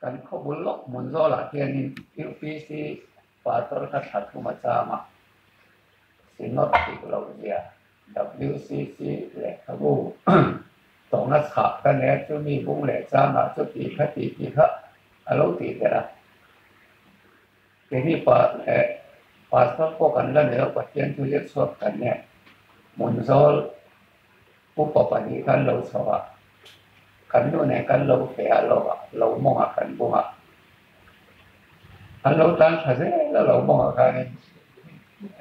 Kan khaw bul lawk hmun zawlah hianin UPC Pastor kha thla thum a cham a, Synod dik loh zia WCC lehkhabu tawhna chhah ka nia chumi bung leh changah chuti kha ti ti kha a lo tih der a. Keini pa leh Pastor pawh kan la nei lo Pathian chu ziak chhuak kan nia hmun zawl Upa pahnih kan lo chho a, kan nu nen kan lo feh a, lo lo mawngah kan bung a, an lo tlan tha zel a lo mawngah khanin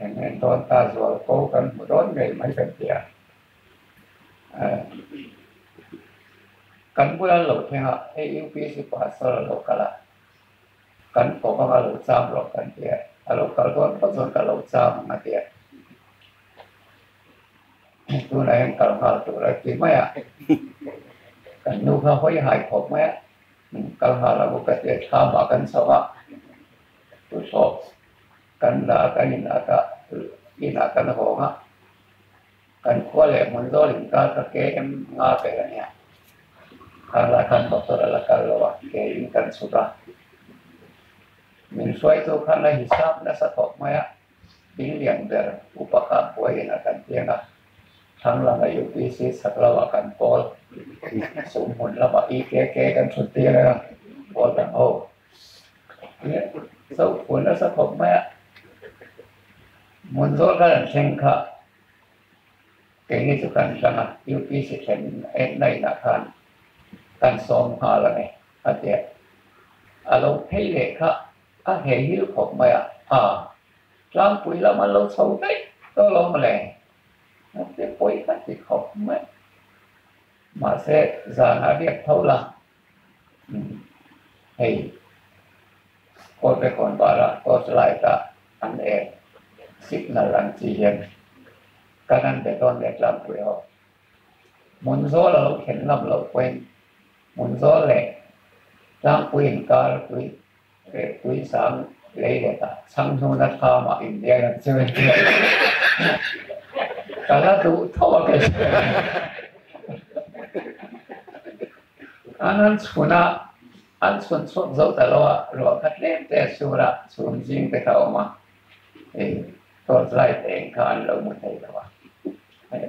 eng eng dawn ta zual ko kan hmu dawn ngei mai kan ti a, kan bula an lo thleng a, hei UPC pastor a lo kal a, kan kawp anga lo cham rawh kan ti a, a lo kal dawn phawt chuan ka lo cham ang a ti a. Tunah hian kal nghal tur a ti mai a, kan nu kha hawi hai khawp mai a, kal nghal a bawk a tia thlamah kan chho a, tuhlawh kan la a kan inah ka inah kan hawng a, kan khua leh hmun zawl inkar kha KM nga vel a nia, khang lai khan motor a la kal lo a, ke in kan chhuk a, min hruaitu khan a hisap nasa khawp mai a. In lian ber upa kha buaiin a kan piang a, thlang lama UPC chhak lamah kan pawl, sumhmun lamah EKK kan thut tir a, pawl dang ho. Zophun nasa khawp mai a, hmun zawl khan an thleng kha keini chu kan hlang a, UPC thlen enna inah khan kan sawm nghal a ni a ti a, a lo phei leh kha A hei hil khawp mai a, a tlangpui lam an lo chho daih tawh lo mawle, a ti pawi ka ti khawp mai. Mahse zanah riak tho la, hei Kawlbekawn barah torch light ah an en signal ang chi hian kan an be dawn leh tlangpui ho. Hmun zawl a lo thlen ngam loh pawhin hmun zawl leh tlangpui inkar tui leh tui sang lei let ah chhang hnuna thlamah inbiak ang chu in tia ka la duh tho a kei an an chhun a an chhun chhuak zo ta lo a ruah kha tlem te a sur a chhun zing te kha a awm a hei torch light eng kha an lo hmu thei lo a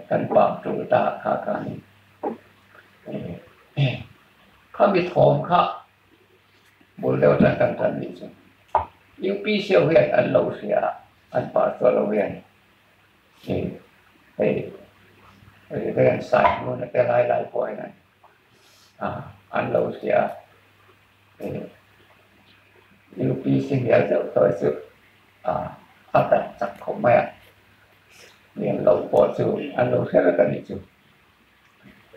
kan pam tul ta kha kha a ni khami thawm kha Bul deuh atang kan tan nih chu UPC ho hian an lo hria a, an pastor ho hian hei hei Reverend Saihmuna te lai lai pawh hian an lo hria a, UPC hnial deuh tawh hi chu a tak chak khawp mai a, hnial loh pawh chu an lo hre vek a nih chu.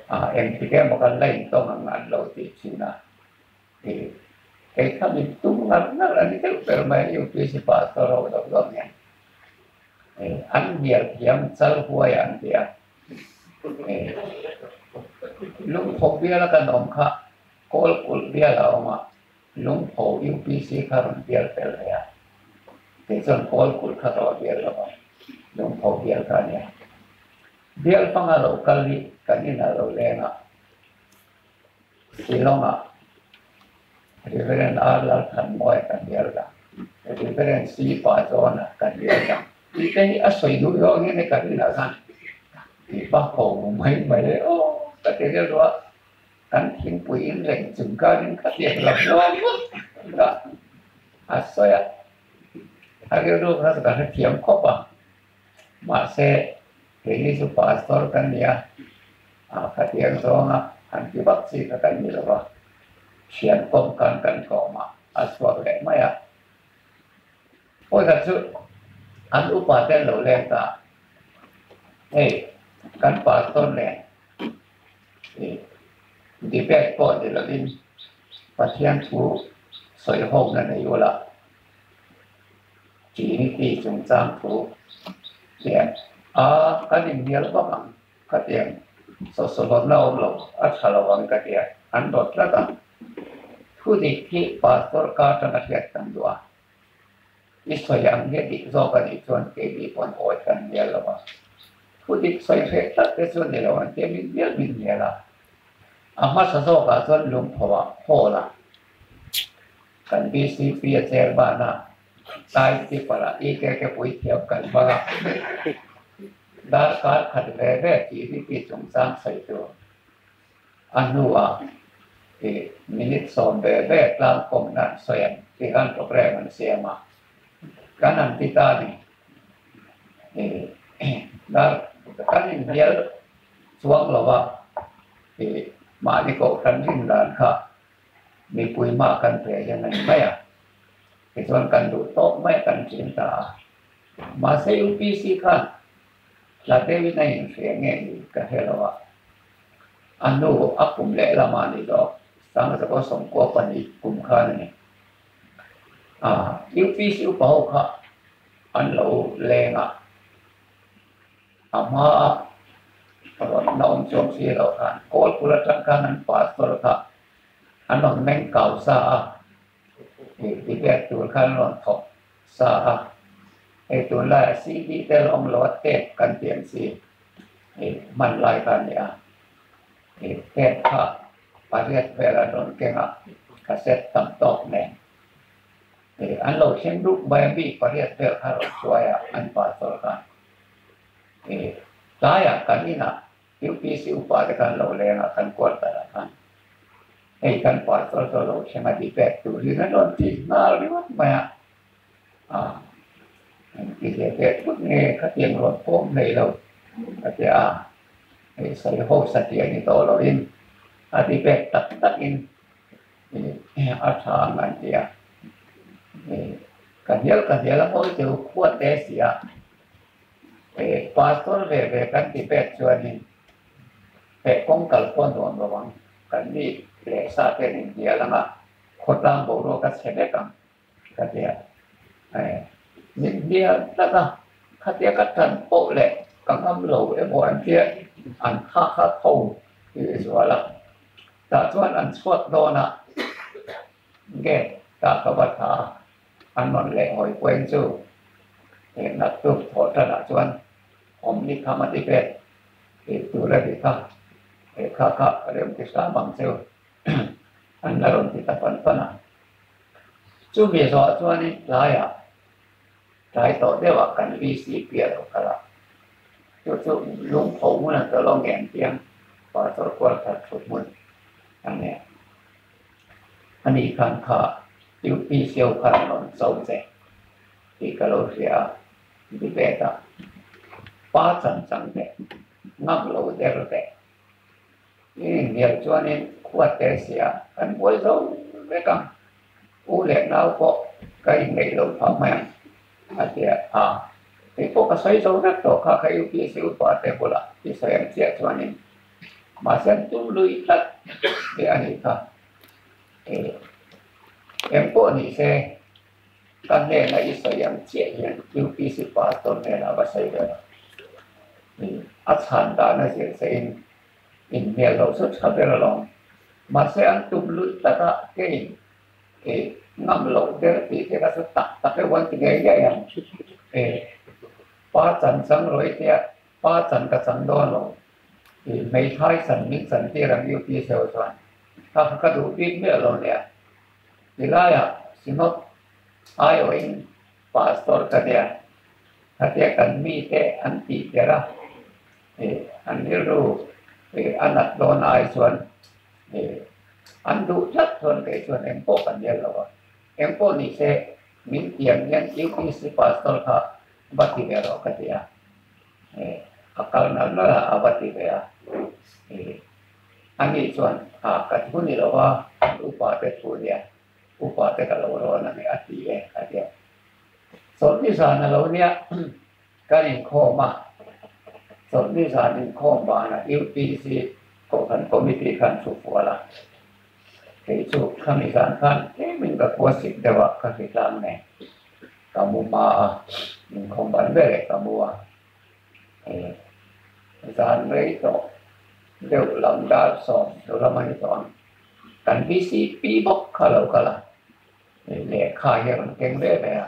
Engtik emaw kan la intawng ang an lo tih thin a, kei kha min tum ngar ngar a ni deuh ber mai a UPC pastor ho deuh zawk hian an hnial thiam chal huai an ti a, lungpho biala kan awm kha kawl kulh bial a awm a, lungpho UPC kha rawn bial fel ve a, kei chuan kawl kulh kha ka va bial lo va, lungpho bial kha a nia. Bial panga lo kal hi kan inah lo leng a, Shillong-ah Reverend R. Lalthanmawia kan bial dah, Reverend C. Pazawna kan bial dah tih te hi a sawi duh zawng hian kan inah khan tih pa ho mai mai e aw ka ti rilru a, kan thingpui in reng chung khanin ka tiang lam zawng ngawt kha a sawi a, a rilru kha ka hrethiam khawp a. Mahse, keini chu pastor kan ni a, a khatiang zawnga han ti vak chi kha kan ni lo va, thian kawm khan kan tlawm a, a chhuak leh mai a. Pawisa chu an upa te an lo leng ta a, hei kan pastor nen debate pawh ni lovin Pathian thu sawi hawkna nei ula, Trinity chungchang thu hian a kan inhnial vak ang ka ti ang, sawhsawhlawtna awm lo a tha lo ang ka ti a, an rawt tlat a. Thu dik hi pastor ka atanga hriat kan duh a, i sawi ang hi a dik zawk a nih chuan keini pawn awi kan hnial lo a, thu dik sawi hreh tlat te chu ni lo ang tia min hnial min hnial a, a hmasa zawkah chuan lungpho ah hall ah. Kan BCP a chairman a, time keeper ah EKK puithiam kan hmang a, darkar khat ve ve TVP chungchang sawi tur a hnuah minute sawm ve ve tlangkawmna an sawi ang tih khan programme an siam a, kan han ti ta a ni. Dar kan inhnial chuang lo a, mahni kohhran rin dan kha mipui hma kan pe hian a ni mai a, tichuan kan duh tawk mai a kan ṭin ta a. Mahse UPC khan tla deuhin a inhria nge ni ka hre lo a, a hnu a kum lehlamah ni zawk Sangzakaw sawmkua pahnih kum khan a ni. UPC upa ho kha an lo leng a, a hmaa rawtna awm chuang si loh khan Kawlpur atang khan an pastor kha an rawn meng kau sa a, ih debate tur khan an rawn thawk sa a, hei tunlaiah CD te la awm lo a tape kan tih ang chi ih hman lai kha a ni a, ih tape kha pariat vel an rawn keng a, cassette tam tawk nen. An lo thleng dup mai a mi pariat vel kha rawn hruai a an pastor khan tlaiah kan inah UPC upa te khan lo leng a kan quarter ah khan hei kan pastor chu a lo thleng a debate turin an rawn ti nghal ringawt mai a an ti ve ve thut nge khatiang rawn pawm hlei lo a ti a hei sawi ho satliah ni tawh loin a debate tak takin A tha ang an ti a, ka hnial ka hnial a mawi deuh khua te si a, pastor ve ve kan ti pek chuanin heh kawng kal pawh nuam lo ang, kan mi leh sa te an inhnial ang a, khawtlang boruak a chhe vek ang ka ti a, min hnial tlat a, khatia ka tan poh leh ka ngam lo emaw an tia an kha kha tho lehzual a. Tah chuan an chhuat dawn a, gate tah ka va tha a, an rawn leh hawi puain chu naktuk thawh tanah chuan awm ni kha mati pek tih tur a ni kha, he kha kha rem ti hram ang chu an la rawn ti ta fan fan a. Chumi zawh chuanin tlaiah tlai tawh deuhah kan VC piah lo kal a, chu chu lungpho hmun a tawlh awm nge an ti ang, pastor quarter thut hmun a nia. Ani khan kha UPC ho khan an rawn cho che tih ka lo hria a, debate ah pa chan chang teh, ngam lo der teh, i inhnial chuanin khuat te sia kan buai zo vek ang. U leh nau pawh ka inneih loh phah mai ang a ti a, kei pawh ka sawi zo vek tawh kha ka UPSC upa te bulah i sawi ang chiah chuanin mahse an tum lui tlat tih a nih kha. Eng pawh ni se ka hnena i sawi ang chiah hian UPC pastor hnenah va sawi ve rawh. A chhan dan a zir che in Inhmel loh chu tha ber alawm. Mahse an tum lut tlat a, kei eh ngam loh ber tih te kha chu tak tak deuh an ti ngei ngei ang. Eh pa chan chang rawh i tia, pa chan ka chang dawn lo. Ih hmeithai chan min chan tir ang UPC ho chuan kha kha ka duh bik miah lo nia. Tilaiah Synod aiawhin Pastor ka nia, khatia kan mite an tih ber a, an rilru a nat dawn ai chuan an duh tlat chuan kei chuan eng pawh ka hnial lo a, eng pawh ni se min tiam hian UPC Pastor kha va ti ve rawh ka ti a, a kal nalh nalh a, a va ti ve a, ani chuan ka thu ni lo a, upa te thu nia. Upa te ka lo rawn a ni a ti e a ti a. Chawlhni zan a lo nia kan inkhawm a, chawlhni zan inkhawm banah UPC Kohhran Committee khan thu fual a, kei chu khami zan khan tlemin ka khua sik deuh a, ka hri tlang nen ka mu hma a, inkhawm ban ber eh ka mu a, zan rei tawh deuh lam dar 10 lam a ni tawh ang. Kan VCP bawk kha lo kal a, lehkha hi a rawn keng ve ve a,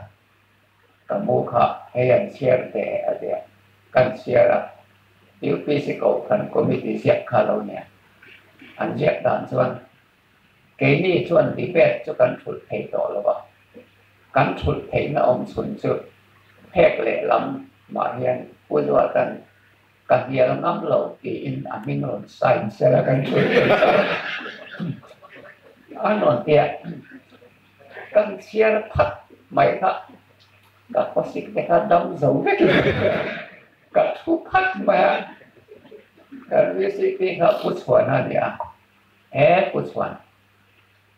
ka mu kha hei an chhiar teh a ti a, kan chhiar a, UPC Kohhran Committee ziak kha lo nia, an ziak dan chuan. Keini chuan debate chu kan thulh thei tawh lo va, kan thulh theihna awm chhun chu phek lehlam mah hian Pu Zualtan ka hnial ngam lo tiin a hming rawn sign sela kan thulh thei tawh a rawn tia kan chhiar phat mai kha ka khawsik te kha dam zo vek ka thu phat mai a, kan VCP kha Pu Chhuana a ni a. He pu chuan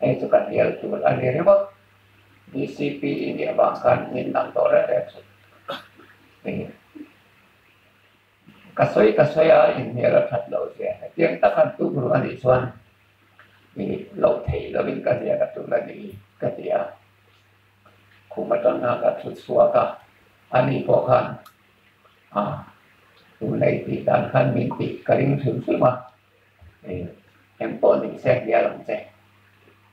hei chu ka hnial tur a ni ringawt, DCP i nih avang khan min dang tawh reng reng suh. Hei ka sawi ka sawi a, inhnial a that loh zia hetiang tak han tum ru a nih chuan i loh theih lovin ka hnial a tul a ni ka ti a. Khum atanga ka thu chhuak a, ani pawh khan a tunei tih dan khan min tih ka ring hrim hrim a. Eng pawh ni se hnial ang che.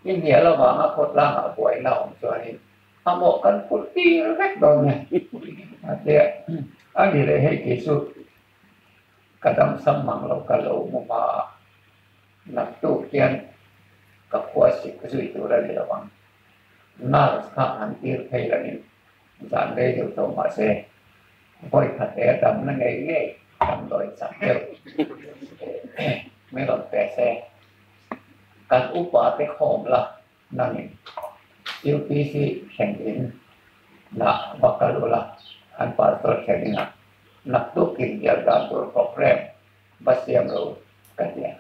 I hnial avanga khawtlangah buaina awm chuanin a mawh kan phurh tir vek dawn e. A tia, a ni leh hei kei chu ka damsam mang lo ka lo mu hma a, naktuk hian ka khua sik zui tur a ni lo ang. Nurse kha an tir phei langin zan rei deuh tawh mahse vawi khat e damna ngei ngei damdawi chak deuh min rawn pe se. Kan upa te khawm la nangin UPC thlen in nah va kal ula an pastor thlen inah naktuk inbiak dan tur program va siam ro ka ti a.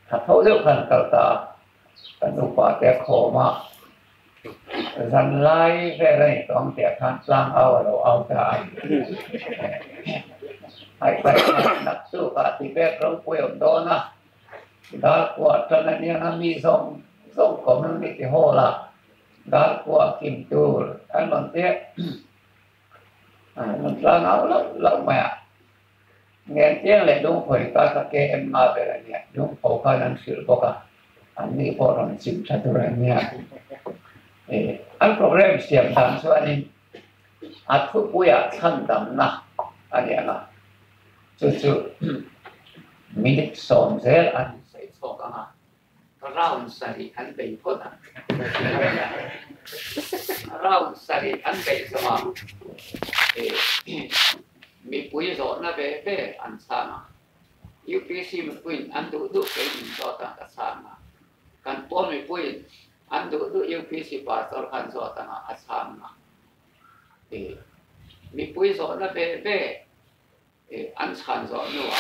Tha tho deuh khan kal ta a. Kan upa te khawm a, zan lai vel a ni tawng tih ah khan tlang au a lo au ta a. Haihpai khan naktuk ah Tibet ropui awm dawn a, Darkua tan a nia nga mi zawng zawng community hall ah Darkua kim tur an rawn ti a, an tlang au lauh lauh mai a. Ngentiang leh Lungphawi kar kha KM nga vel a nia, Lungpho khan an hrilh bawk a, an ni pawh rawn chim tha tur a nia. An program siam dan chuanin a thupuiah chhandamna a ni ang a, chu chu minute 10 zel an insawi chhuak ang a, Round sarih an bei phawt a, round sarih an beih zawngah mipui zawhna ve ve an chhang a, UPC mipuiin an duh duh kei min zawt a ka chhang a, kan pawl mipuiin an duh duh UPC pastor khan zawt anga a chhang a, mipui zawhna ve ve An chhan zawh hnuah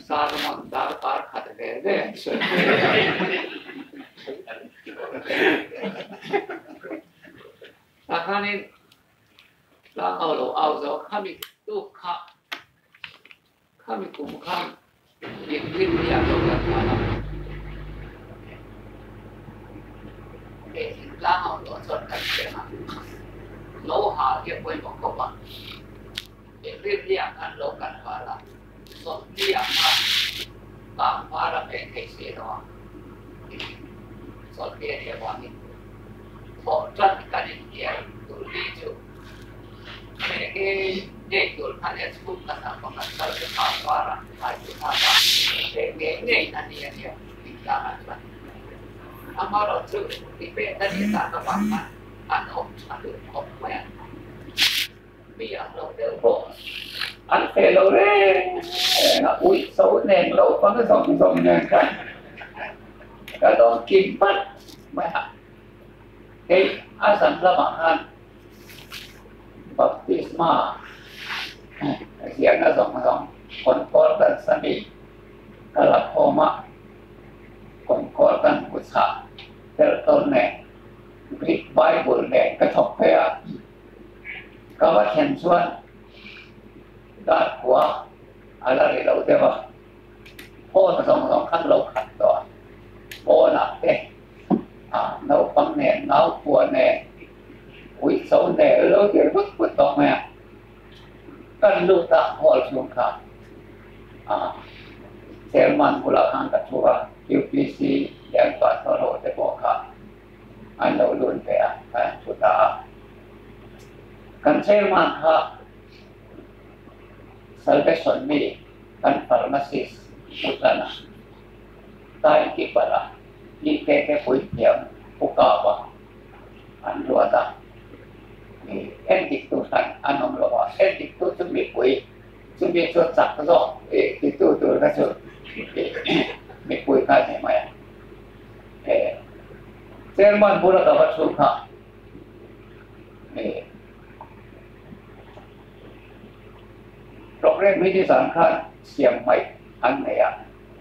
sermon darkar khat ve ve an sawi thei a. Takhanin tlangau lo au zo khami tuk kha khami kum khan inrin ni ah lo kan hman a. Tlangau lo chuan kan hriat a, lo hal hi a pawimawh khawp a. Inrinniah khan lo kan hal a, Sawmhniah khan kang var a pek thei si lo a, Sawmhniah nih avangin thawh tan kan inhnial tur hi chu hei ngei tur khan e chhung ka hnam pakhat kal te kang var a khai chu khan a pek ngei ngei na ni a nia tih tlangah chuan amaherawhchu debate a nih tak avang khan an awm tha duh khawp mai a. Mi ang lo deuh pawh an feh lo reng reng a, uih so nen lo pang zawng zawng nen khan ka dawn kim palh mai a. Kei a zan lamah khan baptisma ziahna zawng zawng concordance a mi ka la khawm a, concordance bu chhah tel tawn nen Greek Bible nen ka thawk phei a. Ka va thlen chuan dar khua a la ri lo deuh a, phone zawng zawng khan lo khat tawh a, pawnah te ah naupang nen naukhua nen uicho nen lo dir vut vut tawh mai a, kan lut a hall chhung kha ah chairman bulah khan ka thu a, UPC lian pastor ho te pawh kha. an lo lut ve a, kan thu ta a. Kan chairman kha Salvation mi kan pharmacist Utlana, timekeeper a, IKK puithiam Pu Kapa an ruat a, endiktu hran an awm lo a, endiktu chu mipui, chumi chu chak zawk titu tur kha chu mipui kha a ni mai a. Chairman bula ka va thu kha Programme hi nizan khan siam hmaih an nei a,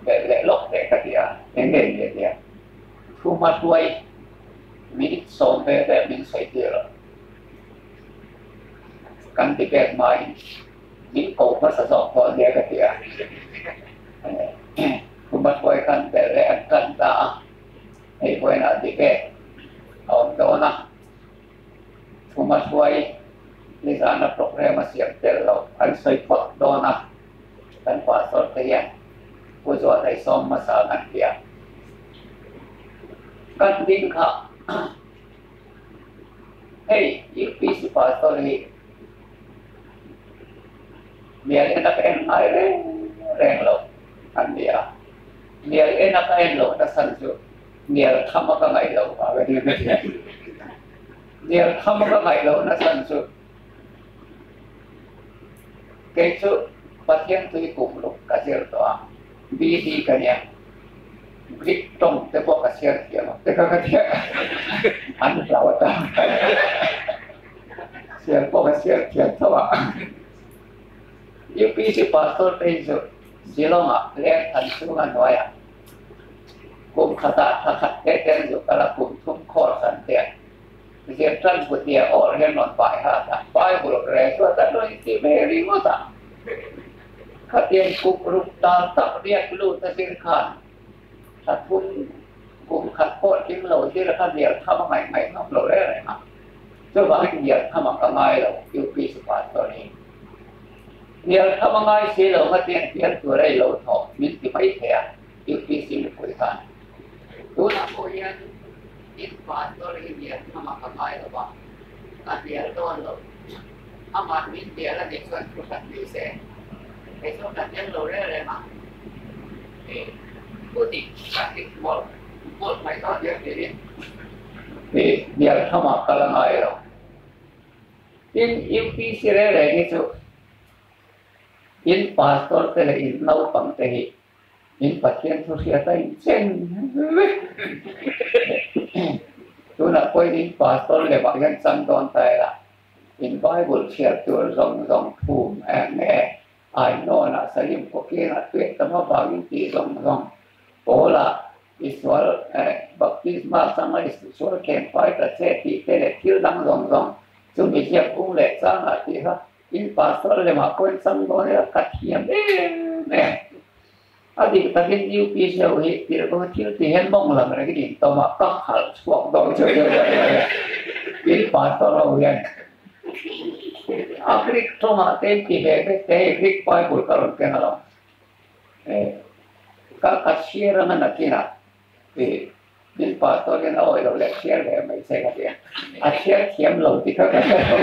belh leh lawk teh ka ti a, eng nge ni a ti a, thu hma hruai minute sawm ve ve min sawi tir a, kan debate hmain min ko hmasa zawk tawh nia ka ti a, thu hma hruai khan belh leh an tan ta a, hei vawiinah debate a awm dawn a. Thuma hruai nizana programme a siam tel lo an sawi phawt dawn a, kan pastor te hian Pu Zualhei sawm hmasa an ti a. Kan ding kha hei UPC pastor hi mial en a ka en ngai reng reng lo an ni a, mial en a ka en loh nasan chu Hnial tham a ka ngaih loh vang a ni ka ti. Hnial tham a ka ngaih loh nachhan chu kei chu Pathian tui kum luk ka zir tawh a, BD ka nia, Greek tawng te pawh ka chhiar thiam ang te kha ka ti a, an hlau atan chhiar pawh ka chhiar thiam tho a. UPC Pastor te hi chu Shillong-ah leng than chhunga hnuaiah Kum khatah thla khat te ten zu kal a, kum thum course an ti a. Zir tan putia awr hian rawn pai hat a, Bible re chuan kan rawn inti ve ringawt a. Khatiang kum ruk tal tak riak lut a zir khan thla thum kum khat pawh tling lo zir kha hnial tham a ngaih ngaih ngam lo reng reng a. Chuvangin hnial tham a ka ngai lo, UPC pastor hi. Hnial tham a ngai si lo khatiang hnial tur a i lo thawh min ti mai thei a. UPC mipui khan tunah pawh hian in pastor hi hnial amah ka ngai lo va, ka hnial dawn lo. Amah min hnial a nih chuan thu hran ni se, kei chuan ka hnial lo reng reng a, thu dik ka dik mawlh mawlh mai dawn hian tiin hnial thamah ka la ngai lo. Tin, UPC reng reng hi chu in pastor te leh in naupang te hi In Pathian thu hriat a in chen vek. Tunah pawhin in pastor lemah hian chang dawn ta ila, in Bible chhiar tur zawng zawng phum eng nge Ainawnah Salim Khawkengah tuiah tam avangin tih zawng zawng Paula i sual baptisma changa i sual khen fai ta che tih te leh thil dang zawng zawng chumi ziak ung leh changah tih kha In pastor lemah pawhin chang dawn ila ka thiam em em. A dik takin UPC ho hi tirhkoh thil ti hian mawng lam rengin in tawm a, ka khalh chhuak dawn chu In pastor ho hian a Greek tawngah te in ti ve vek te hei Greek Bible ka rawn keng alawm. Ka ka chhiar anga nakinah Min pastor hian a awih loh leh chhiar ve mai che ka ti a, a chhiar thiam lo tih kha ka hre tho.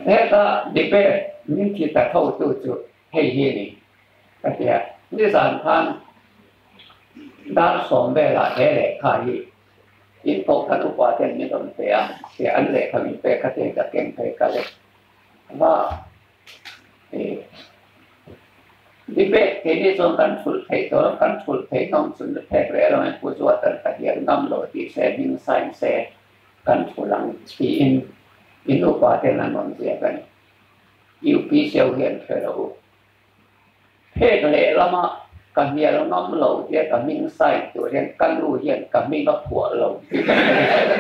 Heta debate min ti ta tho tu chu hei hi a ni ka ti a, nizan khan dar sawm velah he lehkha hi In kohhran upa ten min rawn pe a, he an lehkha min pek kha te ka keng phei ka leh va e debate keini chuan kan thulh theih tawh lo, kan thulh theih nawm chun na phek reh lo in Pu Zuatan ka hial ngam lo tih se hming sign se kan thulh ang tiin in upa ten an rawn ziak a ni. UPC ho hian hre lo u. Phek lehlamah ka hnial ngam lo tia ka hming sign tur hian ka nu hian ka hming a phuah lo tih ka hre lo.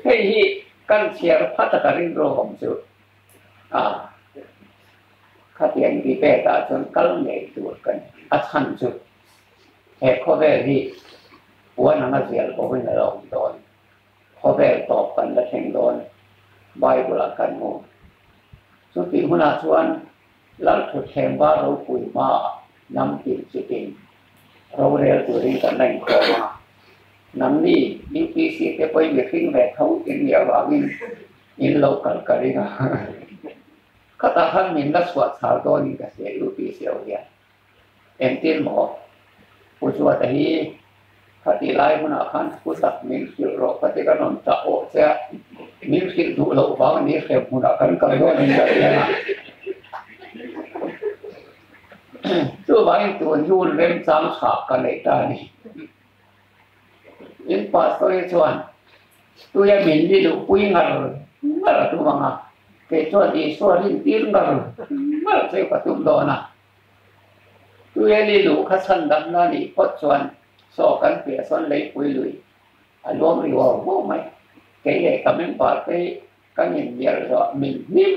Hei hi kan chhiar phat a ka rilru awm chu a khatiang debate ah chuan kal ngei tur ka ni. A chhan chu he khawvel hi puan anga zial bohin a lo awm dawn. Khawvel tawp kan la thleng dawn Bible ah kan hmu. Chutih hunah chuan Lalthutthleng va ropui hmaah hnam tin chitin rorel turin kan la inkhawm a. Nangni UPC te pawhin mihring ve tho in nih avangin In lo kal ka ring a. Khatah khan min la chhuah chhar dawnin ka hria UPC ho hian. Engtin maw? Pu Zuata hi khatih lai hunah khan thu tak min hrilh rawh ka ti ka rawn tah awh che a, min hrilh duh loh vang a ni hrem hmunah kan kal dawn in ka ti a. Chuvangin tun hi hun remchang tha ka neih ta a ni. In pastor hi chuan tuia min li luhpui ngar ngar a tum ang a, kei chuan Isua rintir ngar ngar chu ka tum dawn a. Tuiali luh kha chhan damna a nih phawt chuan saw kan piah sawn leipui lui a luang ri uau uau mai. Kei leh ka member te hi kan inbial zawh min hnim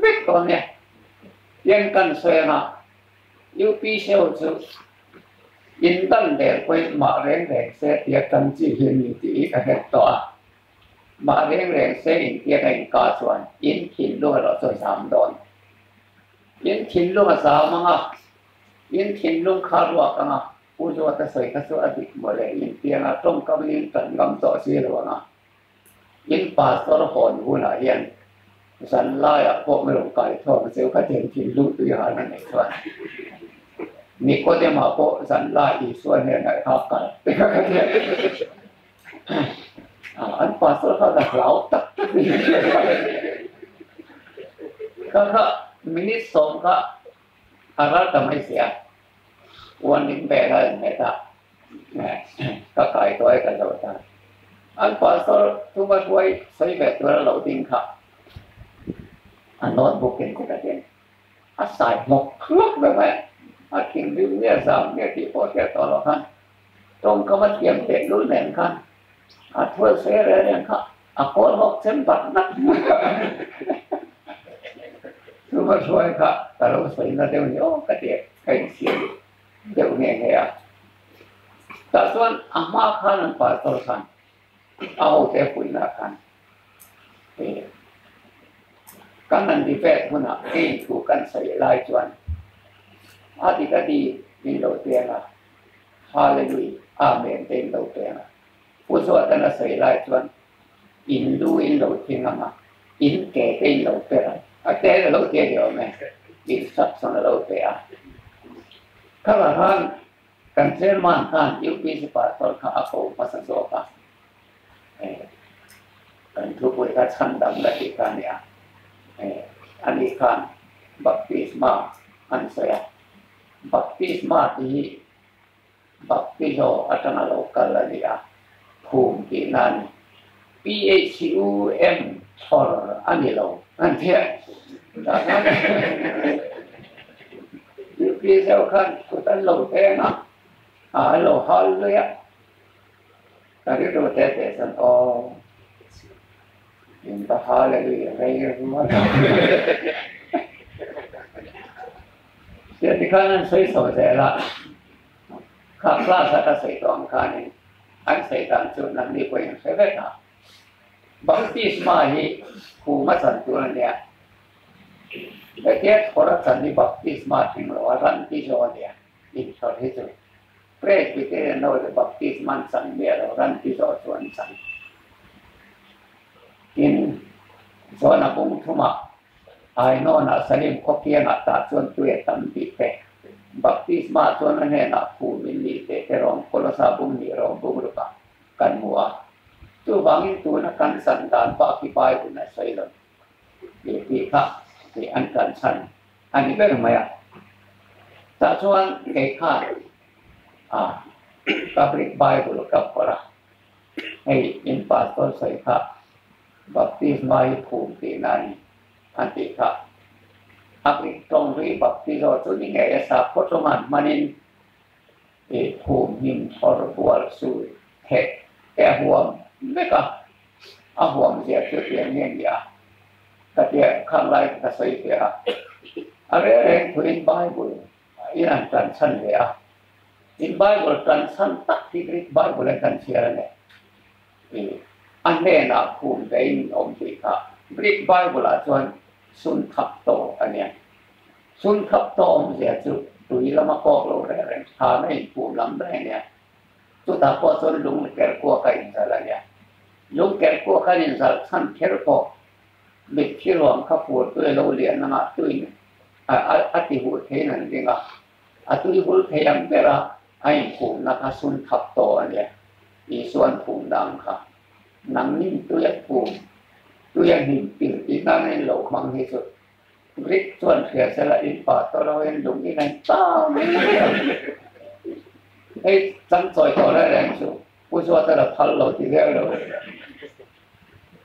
vek dawn nia. Tian kan sawi anga UPC ho chu in dan der pawhin mah reng reng se tia tan chi hi a ni tih hi ka hret tawh a. Mah reng reng se intiak a inka chuan in thinlung erawh chu a zam dawn. In thinlung a zam ang a, in thinlung kha ruak ang a, Pu Zuata sawi kha chu a dik mawle, in piang a, tawngkam in in tan ngam tawh si lo ang a. In pastor hawn hunah hian zan laiah pawh mi rawn kai thawk zeuh kha tiang thinlung tui han a neih chuan Nikodema pawh zan lai Isua hnenah i hak kal te kha ka hriat. An pastor kha ka hlau tak tak ni. Kha kha minute sawm kha a ral ta mai sia. Warning bell a inhmet a, ka kai tawh e ka zo ta. An pastor thuma hruai sawi ve tur a lo ding kha a notebook in ka ding. A sai hlawk hlawk ve mai a, a thinrim nge zam nge tih pawh hriat tawh loh khan tawngkam a thiam teh lul nen khan a thual sawi reng reng kha a kawl hawk chem bat ngat mai a. Chuma hruai kha ka lo sawi na deuh ni aw ka ti a, ka insiam deuh nghe nghe a. Tah chuan a hma khan an pastor khan a hote puihna khan kan han debate hunah kei thu kan sawi lai chuan a dik a di min lo peng a, Hallelujah, Amen te in lo peng a. Pu Zuatan a sawi lai chuan in lu in lo thing ang a, in ke te in lo per ang a te a lo ti a ni awm e, instruction a lo pe a. Kha khan Kan chairman khan UPC pastor kha a ko hmasa zawk a, kan thupui kha chhandam la tih kha a ni a, ani khan baptisma an sawi a, baptisma tih hi baptizo atanga lo kal a ni a, phum tihna a ni, PHUM chhawr a ni lo an ti a. UPC ho khan kut an lo peng a, an lo hal lui a, ka rilru te te chuan aw in va hal a lui rei rual a tia tikhan an sawi chho zel a, kha class a ka sawi tawh ang khanin an sawi dan chu nangni pawhin hre vek a, baptisma hi khum a chan tur a nia. Hetia thawr a chan hi baptisma tling lo a ran ti zawk a nia, inchhawr hi chu Presbyterian ho te baptisma an chan miah lo, ran ti zawk chu an chan. Tin, John-a bung thumah Ainawnah Salim khaw kiangah tah chuan tui a tam tih te, baptisma chuan a hnenah phum in nih teh te rawng Kolosa bung hnih rawng bung rukah kan hmu a. Chuvangin tuna kan chan dan bak hi Bible-in a sawi lo. Tih tih kha tih an kan chhan a ni ber mai a. Tah chuan kei khan a Catholic Bible ka phawrh a, hei in pastor sawi kha baptisma hi phum tihna a ni an tih kha. A Greek tawng ri baptizo chu ni ngei a sakhaw tawngan hmanin tih phum hnim thawr bual sul theh te a huam vek a. A huam zia chu tiang nge ni a? Ka tia khang lai ka sawi ve a. A reng reng thuin Bible in an tan chhan ve a. In Bible tan chhan tak hi Greek Bible an kan chhiar a ni. I a hnenah khum vein awm tih kha Greek Bible ah chuan sun thap tawh a nia. Sun thap tawh awmzia chu tui lama kawk lo reng reng thana inphum lam reng a nia. Chutah pawh chuan lung ker kuak a inzalh a nia. Lung ker kuak an inzalh chhan kher pawh Mitthi ruang kha fur tui lo lian anga tuin a ti huh theiin an ring a, a tui hul thei ang bera a inphumna kha sun thap tawh a nia. Isuan phumna ang kha nangnin tui a phum, tui a hnim pil tih nana in lo hmang hi chu Greek chuan hria sela in pa tawh lo in lung in an ta mai mai ang. Hei changchawi tawh reng reng chu Pu Zuata la phal lo ti viau lo.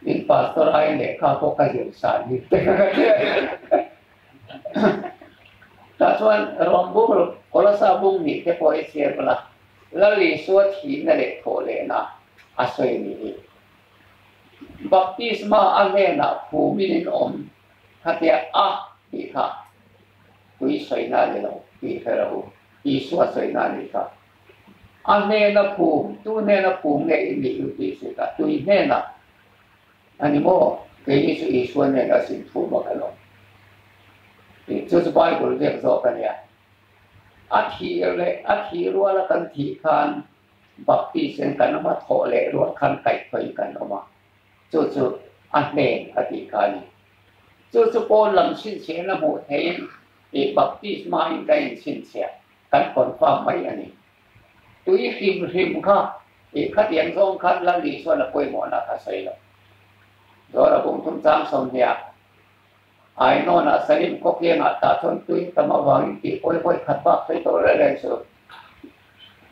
In pastor ai lehkha pawh ka zir san hi te ka hria. Tah chuan Rom bung Kolosa bung nih te pawh hi chhiar bawlh a, Lal Isua thihna leh thawh lehna a sawi ni hi. Baptisma a hnenah phumin in awm khatia a tih kha tui sawina a ni lo tih hre rawh u, Isua sawina a nih kha. A hnena phum, tu hnena phum nge i nih u tih hrilh a, tui hnenah a ni maw? Keini chu Isua hnenah sin phum a kan awm tih chu chu Bible ziak zawk a nia. A thih leh a thih ruala kan thih khan Baptist in kan awm a, thawh leh rual khan kaihthawhin kan awm a, chu chu a hnen a tih kha a ni. Chu chu pawn lam chhinchhiahna hmuh theihin ih Baptist hmain ka inchhinchhiah. Kan confirm mai a ni. Tui hrim hrim kha i khatiang zawng khan Lal Isuan a pawimawhna kha sawi lo. Zawra bung thum chang 20 Ainawnah Salim khawkiangah tah chuan tui tam avangin tih pawi pawi khat bak sawi tawh reng reng chu.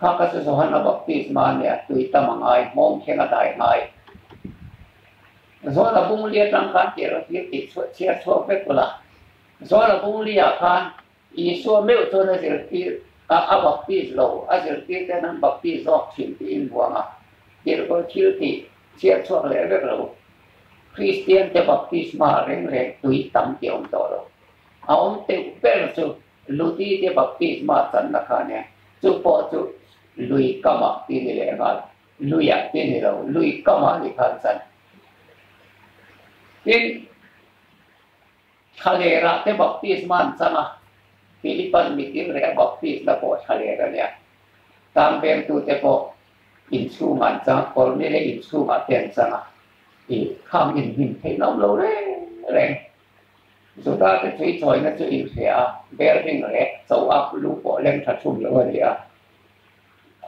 Kha ka chu Johana Baptisma a nia, tui tam a ngai, hmawng thleng a dai ngai. Zawra bung li atang khan tir a tir tih chhiar chhuak vek ula. Zawra bung li ah khan Isua meuh chuan a zirtir a, a baptiz lo, a zirtir ten an baptiz zawk thin tiin buang a, tirhkawi thil tih chhiar chhuak leh vek lo. Kristian te baptisma reng reng tui tam tih a awm tawh lo. A awm teuh ber chu Ludi te baptisma channa kha nia, chu pawh chu lui kamah ti ni leh nghal, luiah ti ni lo, lui kamah ni khan chan. Tin, Thlalerah te baptisma an chang a, Philipan mitin reh a baptisna pawh thlaler a nia. Tangvengtute pawh inchhungah an chang a, Kornile inchhungah te an chang a, i khang inhnim theihna awm lo reng reng. Juda te thuichawina chu inhria a, Berling reh cho a lu pawh leng tha thum lo a ni a.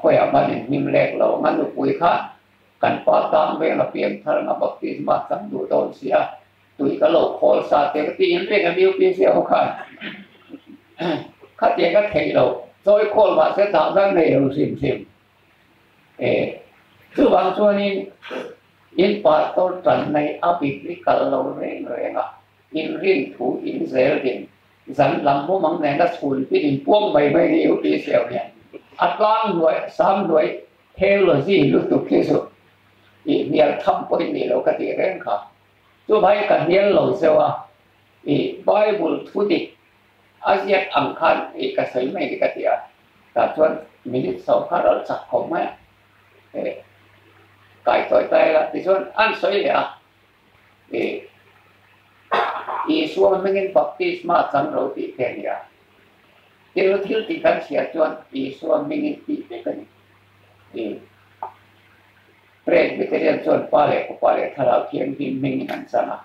Khawiah hman inhnim lek lo ang a nupui khan kan pa tangveng a piangthar ang a baptisma chang duh dawn si a, Tui ka lo khawl sa te ka ti in reng a UPC ho khan khatiang ka theih lo chawi khawl mahse dah zan nei lo hrim hrim e chuvang chuanin in pastor tan nei a biblical lo reng reng a in rin thu in zel din zan lam mumang nena chhun pin in puang mai mai ni UPC ho hian a tlang hnuai sam hnuai theology lutuk hi chu i hnial tham pawhin ni lo ka tih reng kha. Chuvai ka hnial lo zeuh a, i Bible thu dik a ziak ang khan i ka sawi mai ni ka ti a, tah chuan minute sawm kha ral chak khawp mai a, e kai tawi tai la tichuan an sawi leh a, i Isua hmingin baptisma chang ro tih te a ni a, thil thil tih kan chhiar chuan Isua hmingin tih vek a ni. I Presbyterian chuan Pa leh Fapa leh Thlarau Thianghlim hmingin an chang a,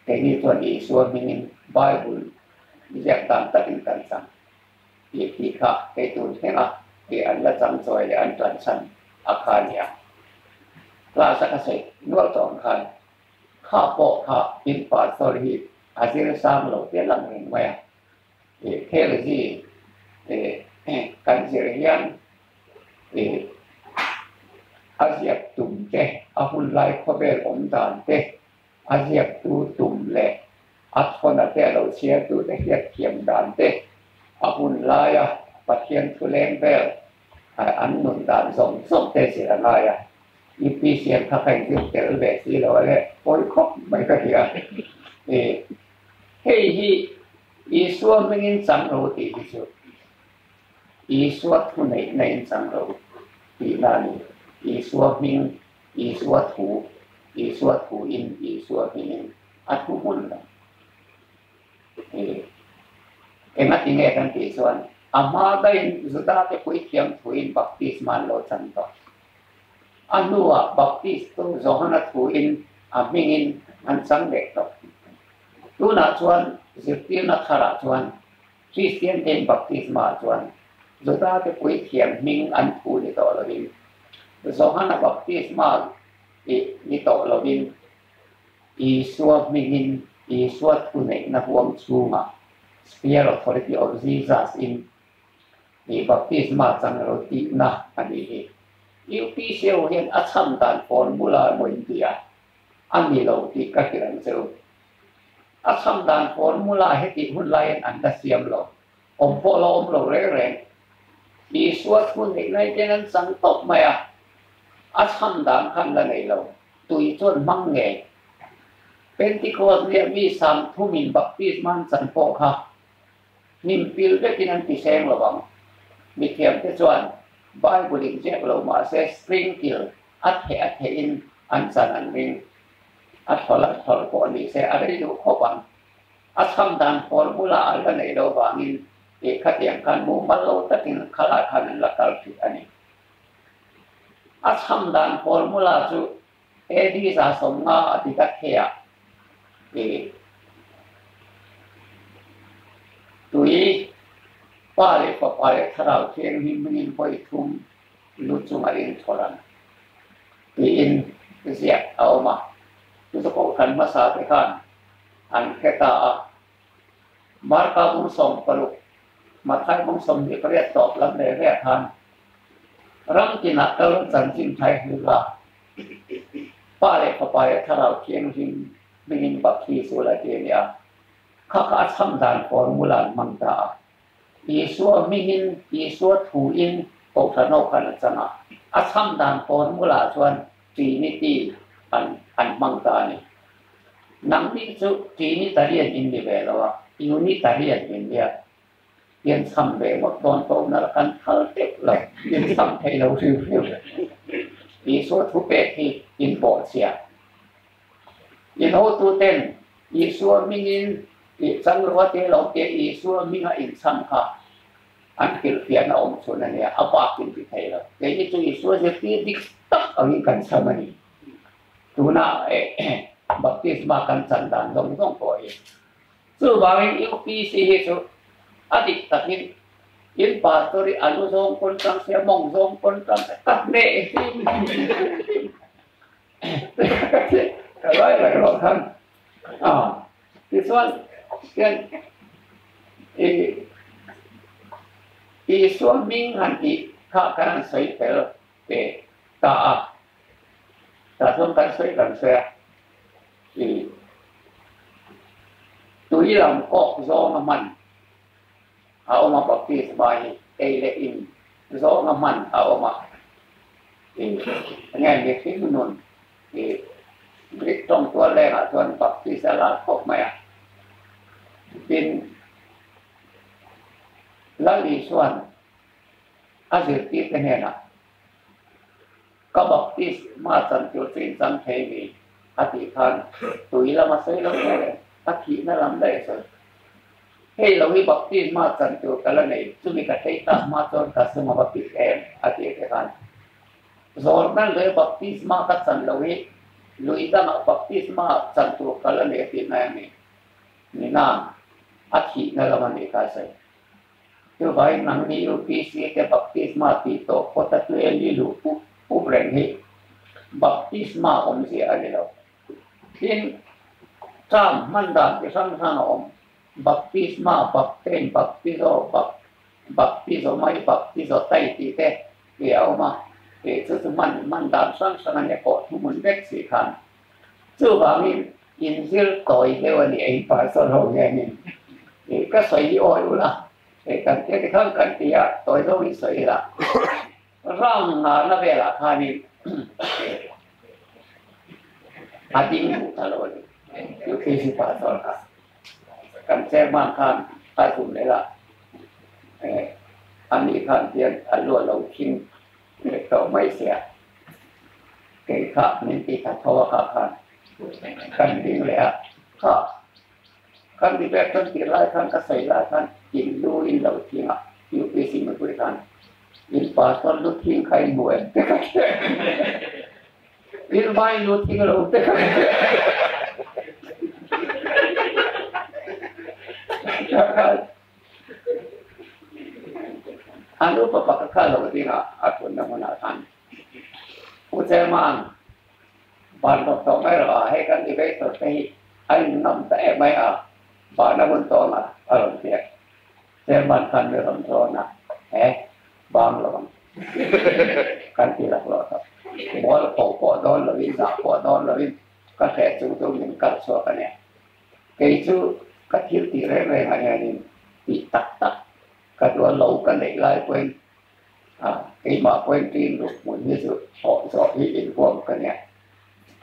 keini chuan Isua hmingin Bible ziak dan takin kan chang tih tih kha kei tun thlenga tih an la chang chawi leh an tan chhan a kha a ni a. Class a ka sawi nual tawh ang khan kha pawh kha in pastor hi a zir sang lo te lang reng mai a, theology kan zir hian Ih, a ziak tum te, a hun lai khawvel awm dan te, a ziaktu tum leh a thawna te a lo chhiartu te hriat thiam dan te, a hun laia Pathian thu leng vel an nun dan zawng zawng te zir a ngai a. UPCM kha ka inzir tel ve si lo a le, pawi khawp mai ka ti a. Ih, hei hi Isua hmingin chang ro tih hi chu Isua thu neihna in chang lo tihna a ni. Isua hming, Isua thu, Isua thu in, Isua hmingin a thu hmun lo. Engati nge kan tih chuan a hma daihin Juda te puithiam thuin baptisma an lo chan tawh. A hnuah baptistu Johana thuin a hmingin an chang leh tawh. Tunah chuan zirtirna tharah chuan Kristian tein baptisma ah chuan Juda te puithiam hming an phu ni tawh lovin, Johana baptisma tih ni tawh lovin Isua hmingin Isua thuneihna huam chhungah, sphere authority of Jesus in, tih baptisma chang lo tihna a nih hi. UPC ho hian a chhan dan formula emaw in ti a, a ni lo tih ka hrilh ang che u. A chham dan formula hetih hun laiin an la siam lo. Awm pawh la awm lo reng reng. Isua thu neih lai ten an chang tawp mai a, a chham dan khan la nei lo. Tui chuan hmang ngei. Pentecost nia mi sang thumin baptisma an chan pawh kha hnim pil vekin an ti seng lo ang. Mithiamte chuan Bible in ziak lo mahse sprinkle a theh a thehin an chan an ring. A thawl a thawl pawh ni se a rei duh khawp ang. A chham dan formula a la neih loh vangin tih khatiang khan mumal lo takin khalai khan an la kal hrih a ni. A chham dan formula chu AD 150 a ti ta khe ah i tui Pa leh Fapa leh Thlarau Thianghlim hmingin vawi thum lu chunga inthawlh ang tiin ziak a awm a. Chu chu kohhran hmasa te khan an hre ta a. Marka bung 16, Mathai bung 28 tawp lam leh ve khan ram tinah kal chanchin thai hlu la, Pa leh Fapa leh Thlarau Thianghlim hmingin baptisul a ti a nia. Kha kha a chham dan formula an hmang ta a. Isua hmingin, Isua thuin Kohhran ho khan a chang a, a chham dan formula chuan Trinity an an hmang ta a ni. Nangni chu Trinitarian in ni ve lo a, Unitarian in nia. Pian chham ve ngawt dawn pawh nalh kan thal teuh lo, in chham thei lo hriu hriu. Isua thu pek hi in bawhchhia. In hotuten Isua hmingin tih changrua te lo te Isua hminga inchham kha an hrilhfiahna awm chhun a nia, a bak in ti thei lo. Keini chu Isua zirtir dik tak angin kan chham a ni. Tuna baptisma kan chan dan zawng zawng pawh hi. Chuvangin UPC hi chu a dik takin in pastor hi a lu zawng pawn tang se, a mawng zawng pawn tang se, ka hneh hlim hlim. Ka lai reng lo khan a tichuan hian i Isua hming han tih kha kan han sawi fel ve ta a, tah chuan kan sawi kan sawi a, i tui lam kawk zawng a hman a awm a, baptisma hi ei leh in zawng a hman a awm a. Enge mihring nun i Greek tawng tual lengah chuan baptist a lar khawp mai a. Tin, Lal Isua'n a zirtirte hnenah, Ka baptist hma chan tur chu in chang thei mi? a tih khan tui lama sawi lo hle reng, a thihna lam daih a sawi. Hei lo hi baptist hma chan tur ka la nei, chumi ka thei tak hma chuan ka sum a va pik em? a tih te khan Jordan lui baptist hma ka chan lo hi lui dangah baptist hma chan tur ka la nei a tih mai a ni. Nina a thihna lam a nih kha a sawi. Chuvangin nangni UPC te baptisma tih tawh phawt a tlem i luh pup pup reng hi baptisma awmzia a ni lo. Tin, term hman dan chi hrang hrang a awm, baptisma, baptein, baptizo, bap, baptizomai, baptizotai tih te hi a awm a, tih chu chu hman hman dan hrang hrang a nia pawh thuhmun vek si khan. Chuvangin inzir tawi deuh a ni a, in pastor ho hianin ih ka sawi hi awi ula, hei kan thil ti khan kan ti a, tawi zawng in sawi ila. Round ngarna velah khanin a ding duh ta lo a ni, UPC pastor kha. Kan chairman khan a zum leh a, ani khan hian a lu a lo thing leh tawh mai sia. Kei kha min ti tha tho a kha khan kan ding leh a, kha kan debate kan tih lai khan ka sawi lai khan in lu in lo thing a, UPC mipui khan in pastor lu thing kha in hmu em te ka hria in vai lu thing lo te ka hria. An upa pakhat kha lo dingah a thutna hmunah khan Pu Chairman, van rawk tawh mai rawh a, hei kan elevator te hi a in ngam ta em mai a, vana hun tawn a a rawn piak. Chairman khan mi rawn rawn a, he bang lo ang kan ti laklawh tawh. Mual pho pawh dawn lovin, zah pawh dawn lovin ka hreh chung chu min kal chhuak a nia. Kei chu ka thil tih reng rengah hianin tih tak tak ka duh a, lo ka neih lai pawhin keimah pawhin ṭin ruk hmun hi chu thawh zawh hi inhuam ka nia.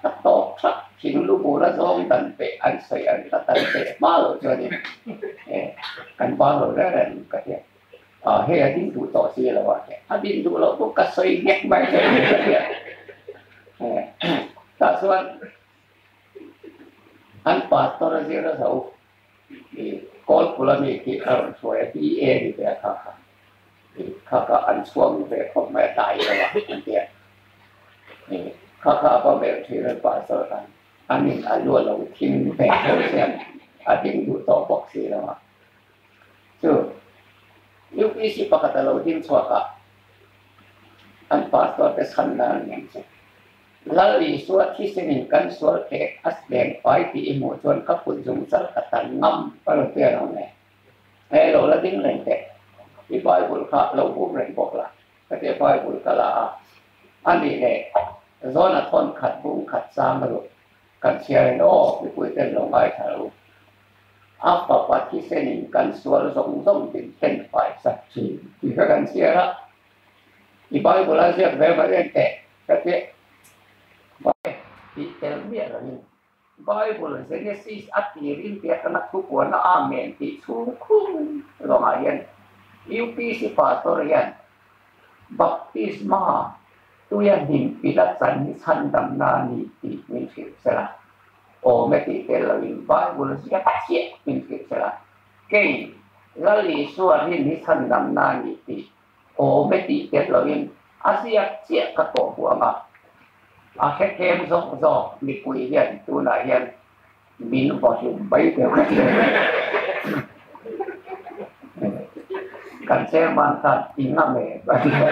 Ka tawk thak thing lu bula zawng dan peh an sawi an ka tan peh hma loh chuanin kan bang lo reng reng ka tia. Hei a ding duh tawh si lo a, a din duh loh pawh ka sawi nghek mai ka tia. Tah chuan An pastor a zir a zo i Kawlpula mi khi a rawn hruai a, BA ni ve a kha kha i kha kha an chhuang ve khawp mai a dai lo a an ti a, i kha kha a va melh thin an pastor khan an in a lu a lo thing ve tho sia a ding duh tawh bawk si lo a, chu UPC pakhat a lo ding chhuak a an pastor te chhan nan a ni ang chu. Lal Isua thisenin kan sual theh a leng fai tih i hmuh chuan ka kut zung chal ka tan ngam ka lo ti alawm le. He lo la ding reng teh, i Bible kha lo bum reng bawk la, ka ti a Bible ka la a, a nih leh Zona thawn khat bung khat sang a luh kan chhiar in aw mipui ten lo ngaithla u. A fapa thisenin kan sual zawng zawng min then fai sak thin tih kha kan chhiar a, i Bible a ziak ve mai reng teh. Ka ti Bai tih tel miah loin Bible Genesis a tirin tia kana thupuana Amen tih chhung khung lawngah hian UPC Pastor hian Baptisma tuia hnim pila chan hi chhandamna a ni tih min hrilh sela, awm e tih tel loin Bible ziak chiah min hrilh sela, kei Lal Isua rin hi chhandamna a ni tih Awm e tih tel loin a ziak chiah ka tawh huang a, a hrethem zawk zawk mipui hian tunah hian min vaw hlum mai deuh a ni. Kan chairman khan i ngam em a ti a,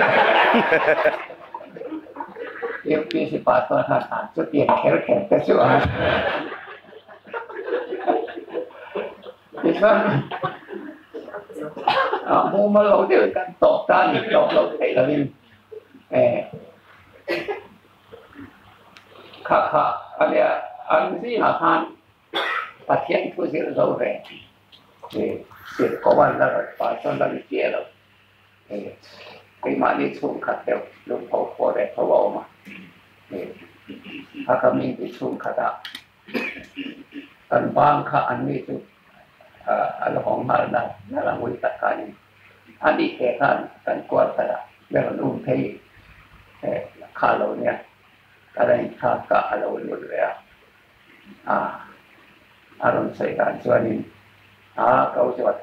UPC pastor khan a chutiang kher kher te chu a Tichuan mumal lo deuhin kan tawp ta a ni, tawp lo theih lovin kha kha a nia an zingah khan Pathian thu zir zo ve tirh ko an la rawn pa chuan la ni chiah lo, keimahni chhungkhat deuh lungpho pawh leh tho a awm a, a ka mingti chhungkhatah. Kan bang kha an ni chu a la hawng nghal nal nal a ngui tak kha a ni. A nih teh khan kan quarter ah mi rawn um phei kha lo nia, ka la inthlak kha a lo lut ve a, a rawn sawi dan chuanin a ko zawt.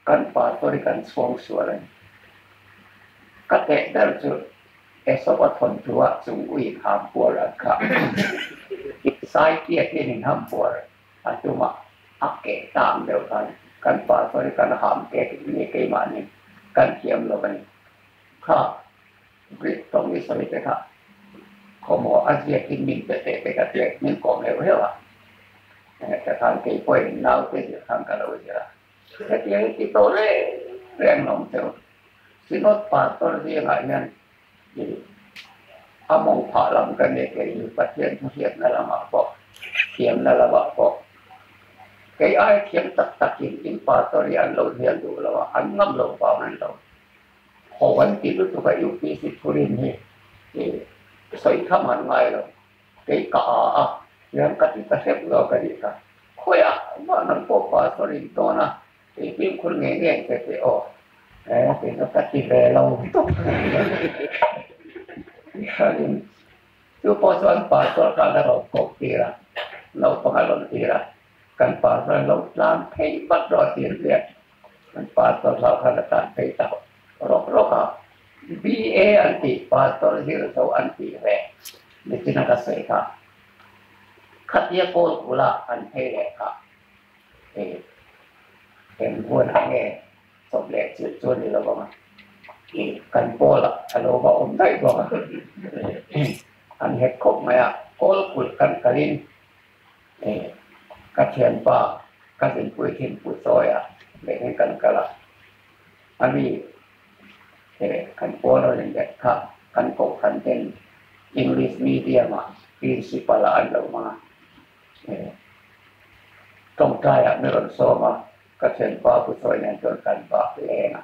Kan pastor hi kan chhuang sual a ni. Ka teh ber chu Esau a thawnthu ah chung ui ham puar an khah. Sai tiat hian in ham puar a tum a, a keh tang deuh khan kan pastor hi kan ham keh tih nge keimahni kan thiam lo a ni. Kha Greek tawng i sawi te kha khawmaw a ziak in min pe teh te ka tia min kawm heuh heuh a. Ka khan keipawhin naute zir khan ka lo zir a. Hetiang i ti tawh reng reng lo ang cheu. Synod Pastor zingah hian i a mawng phah lam ka ni kei hi Pathian thuhriatna lamah pawh thiamna lamah pawh kei ai thiam tak takin in Pastor hi an lo hnial duh lo a, an ngam loh vang an lo haw an ti lutuk a UPC thurin hi i sawi tham an ngai lo. Kei ka a a, hian ka ti ta hrep lo ka nih kha. Khawiah mah nang pawh pastor in tawn a, kei fimkhur ngei ngei ang che tih aw. He kei chu ka ti ve lo tawp hianin chu pawh chuan pastor khan a rawn koh tir a, naupang a rawn tir a, kan pastor an lo tlan phei vat rawh a ti riat. Kan pastor hlau khan a tlan phei ta rawk rawk a, BA an tih pastor zir zo an tih ve nichin a ka sawi kha khatia kawl kula an phei leh kha. Eng hunah nge chawp leh chilh chu a ni lo vang a, kan pawlah a lo va awm daih bawk a, an nghet khawp mai a, kawl kulh kan kalin ka thianpa ka zinpui thin Pu Chawia leh kan kal a, ani kan pawl rawn inlet kha kan kohhran ten English medium ah principal ah an lo hmang a. Tawngtaiah mi rawn sawm a, ka thianpa Pu Chawi nen chuan kan vak leng a.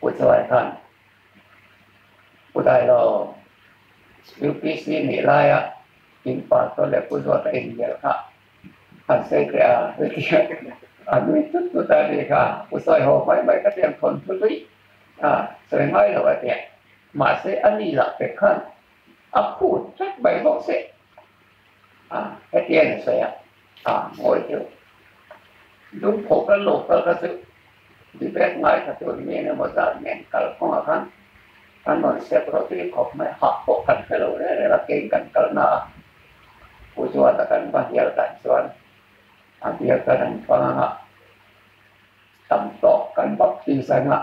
Pu Chawi khan, Pu Dailo, UPC nih laia in pastor leh Pu Zuata inhnial kha han sawi teh a, a nui tut tut a nih kha. Pu Chawi haw mai mai ka tiang thawn thu lui a sawi ngai lo a tia. Mahse a ni lah pek khan a phut tlat mai bawk se. A hetiang a sawi a, a ngawi deuh. Lungphawh kal lo kal kha chu debate ngaithla tur mi eng emaw zat nen kal kawngah khan an rawn sep rawh tui khawp mai, hah pawh kan hre lo reng reng a, kei kan kalna a Pu Zuata kan va hnial dan chuan a bial kan an fang anga tam tawk kan baptis anga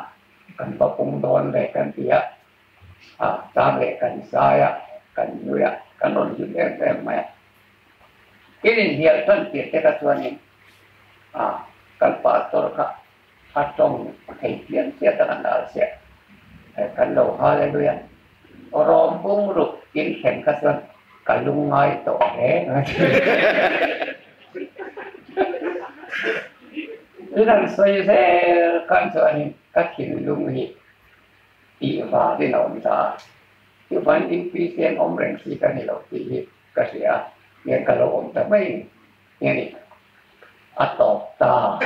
kan va pung dawn ve kan ti a. A tang leh kan zai a, kan nui a, kan rawn hlim em em mai a. Tin inhnial tan tir te kha chuanin a kan pastor kha a tawng thei pian chiat a kan al chiah. Kan lo hallelujah rawm bung ruk in thlen kha chuan ka lungngai tawh hle. Tin an sawi zel khan chuanin ka thinlung hi tih vangin a awm ta a, chuvangin UPC an awm reng si ka ni lo tih hi ka hria a, hian ka lo awm ta mai a ni, a tawp ta.